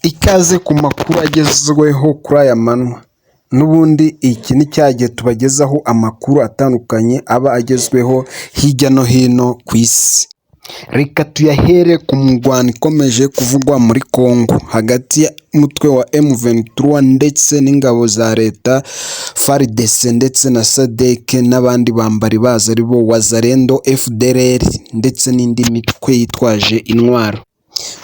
Ikaze ku makuru agezweho kuri aya manywa, n'ubundi iki ni cya gihe tubagezaho amakuru atandukanye aba agezweho hirya no hino ku isi. Reka tuyahere ku mirwano ikomeje kuvugwa muri Congo hagati y'umutwe wa M23 ndetse n'ingabo za leta FARDC ndetse na SADC n'abandi bambari bazo aribo Wazalendo, FDLR ndetse n'indi mitwe yitwaje intwaro.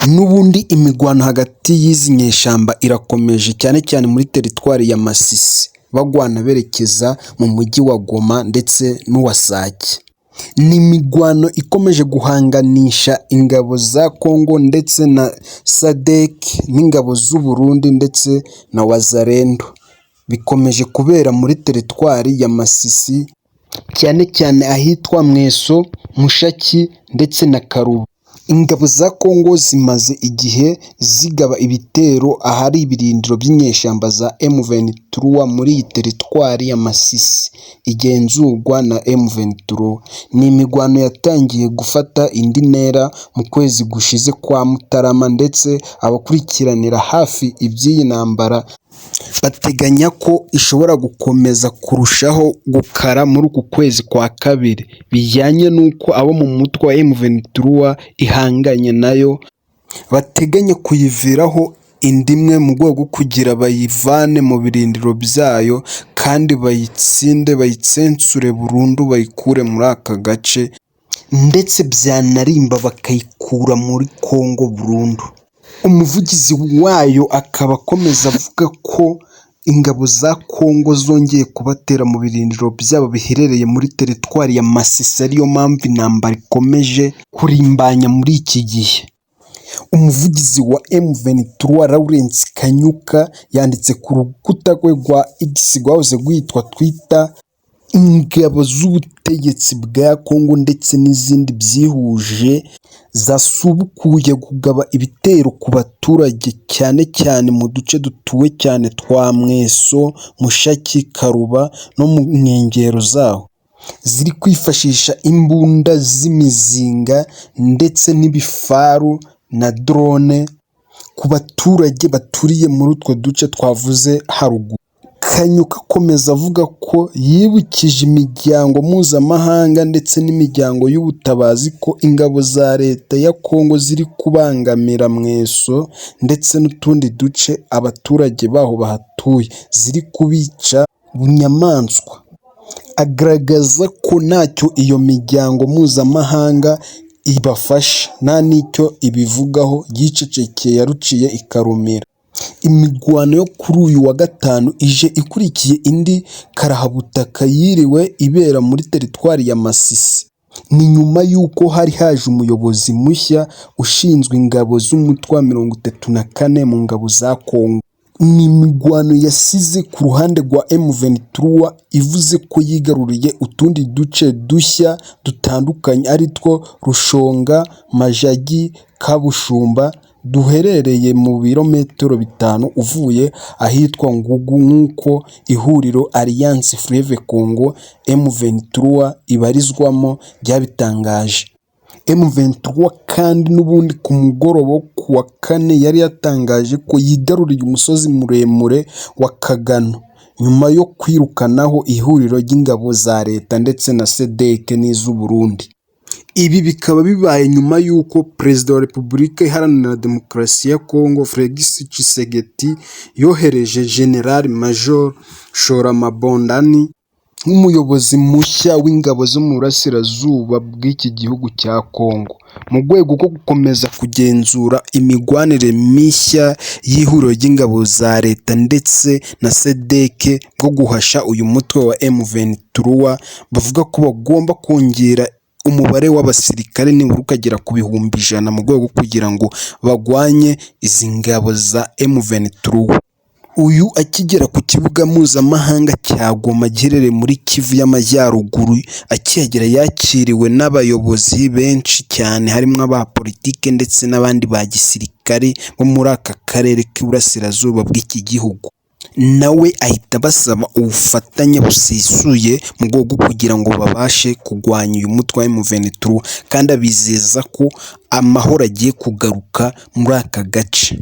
N'ubundi imirwano hagati y'izi nyeshyamba irakomeje, cyane cyane muri teritwari ya Masisi, bagwana berekeza mu mujyi wa Goma ndetse n'uwa Sake. Ni imirwano ikomeje guhanganisha ingabo za Congo ndetse na SADC n'ingabo z'u Burundi ndetse na Wazalendo. Bikomeje kubera muri teritwari ya Masisi, cyane cyane ahitwa Mweso, Mushaki ndetse na Karuba. Ingabo za Congo zimaze igihe zigaba ibitero ahari ibirindiro by'inyeshyamba za M23 muri iyi teritwari ya Masisi igenzurwa na M23. Ni imirwano yatangiye gufata indi ntera mu kwezi gushize kwa Mutarama, ndetse abakurikiranira hafi iby'iyi ntambara bateganya ko ishobora gukomeza kurushaho gukara muri uku kwezi kwa kabiri, bijyanye n'uko abo mu mutwe wa M23 ihanganye nayo bateganya kuyiviraho inda imwe mu rwego rwo kugira bayivane mu birindiro byayo kandi bayitsinde, bayitsensure burundu, bayikure muri aka gace, ndetse byanarimba bakayikura muri Congo burundu. Umuvugizi wayo akaba akomeza avuga ko ingabo za Congo zongeye kubatera mu birindiro byabo biherereye muri teritwari ya Masisi, ariyo mpamvu intambara ikomeje kurimbanya muri iki gihe. Umuvugizi wa M23 Lawrence Kanyuka yanditse ku rukuta rwe rwa X rwahoze rwitwa Twitter: ingabo z'ubutegetsi bwa Congo ndetse n'izindi byihuje zasubukuye kugaba ibitero ku baturage, cyane cyane mu duce dutuwe cyane twa Mweso, Mushaki, Karuba no mu nkengero zaho. Ziri kwifashisha imbunda z'imizinga ndetse n'ibifaru na drone ku baturage baturiye muri utwo duce twavuze haruguru. Kanyuka akomeza avuga ko yibukije imiryango mpuzamahanga ndetse n'imiryango y'ubutabazi ko ingabo za leta ya Congo ziri kubangamira Mweso ndetse n'utundi duce abaturage baho bahatuye, ziri kubica bunyamaswa. Agaragaza ko ntacyo iyo miryango mpuzamahanga ibafasha, nta n'icyo ibivugaho, yicecekeye yaruciye ikarumira. Imirwano yo kuri uyu wa gatanu ije ikurikiye indi karahabutaka yiriwe ibera muri teritwari ya Masisi. Ni nyuma y'uko hari haje umuyobozi mushya ushinzwe ingabo z'umutwe wa 34 mu ngabo za Congo. Ni imirwano yasize ku ruhande rwa M23 ivuze ko yigaruriye utundi duce dushya dutandukanye, aritwo Rushonga, Majagi, Kabushumba, duherereye mu birometero 5 uvuye ahitwa Ngugu, nk'uko ihuriro Alliance Fleuve Congo M23 ibarizwamo ryabitangaje. M23 kandi n'ubundi ku mugoroba wo ku wa kane yari yatangaje ko yigaruriye umusozi muremure wa Kagano nyuma yo kwirukanaho ihuriro ry'ingabo za leta ndetse na SADC n'iz'u Burundi. Ibi bikaba bibaye nyuma y'uko Perezida wa Repubulika Iharanira Demokarasi ya Congo Felix Tshisekedi yohereje General Major Shora Mabondani nk'umuyobozi mushya w'ingabo zo mu burasirazuba bw'iki gihugu cya Congo, mu rwego rwo gukomeza kugenzura imigwanire mishya y'ihuriro ry'ingabo za leta ndetse na SADC bwo guhasha uyu mutwe wa M23, bavuga ko bagomba kongera umubare w'abasirikare nibura ukagera ku 100,000 mu rwego rwo kugira ngo bagwanye izi ngabo za M23. Uyu akigera ku kibuga mpuzamahanga cya Goma giherereye muri Kivu y'Amajyaruguru, akihagera yakiriwe n'abayobozi benshi cyane, harimo aba politike ndetse n'abandi ba gisirikare bo muri aka karere k'iburasirazuba bw'iki gihugu. Nawe ahita abasaba ubufatanye busesuye mu rwego rwo kugira ngo babashe kurwanya uyu mutwe wa M23, kandi abizeza ko amahoro agiye kugaruka muri aka gace.